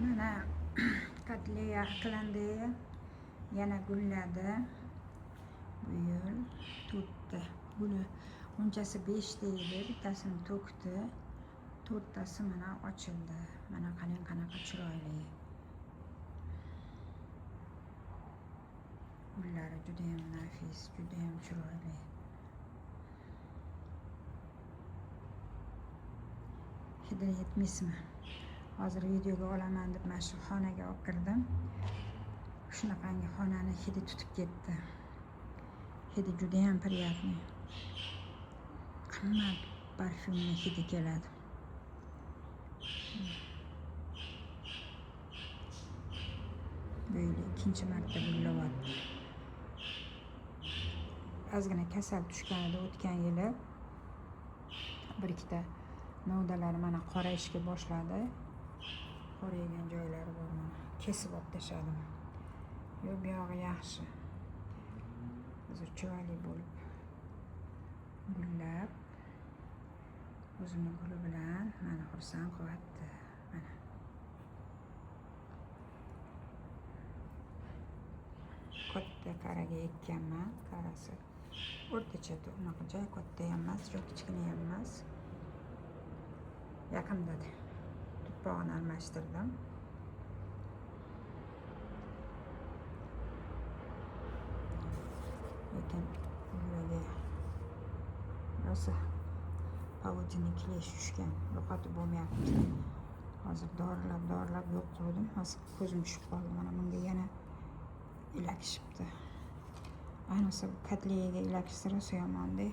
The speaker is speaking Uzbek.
Mana Katleya Aklandeya yana gulladi. Bu yil to'rtta guli, g'unchasi 5 ta edi, bittasini to'kdi. To'rttasi mana ochildi. Mana qarang, qanaqa chiroyli. Gullari judayam nafis, judayam chiroyli. Hidini yetmaysizmi? Hozir videoga olaman deb mana shu xonaga olib kirdim. Shunaqangi xonani hidi tutib ketdi. Hidi judayam приятный. Qimmat parfyumni hidi keladi. Bu yil ikkinchi marta gullayapti. Ozgina kasal tushgan edi o'tgan yili. Bir ikkita novdalari mana qorayishga boshladi. Qoraygan joylari bor mana. Kesib olib tashladim. Yo'q, buyog'i yaxshi. Hozir chiroyli bo'lib gullab, o'zini guli bilan mani xursand qilyapti. Mana. Katta qaraga ekkanman. Qarasi o'rtacha, unaqa joy katta ham emas, juda kichkina ham emas. Yaqinda tuprog'ini almashtirdim. Lekin ularga rosa паутинный клещ tushgan, yo'qotib bo'lmayapti. Hozir dorilab dorilab yo'q qildim. Hozir ko'zim tushib qoldi. Mana bunga yana ilakishibdi. Ayniqsa bu katleyaga ilakishsa rosa yomonda.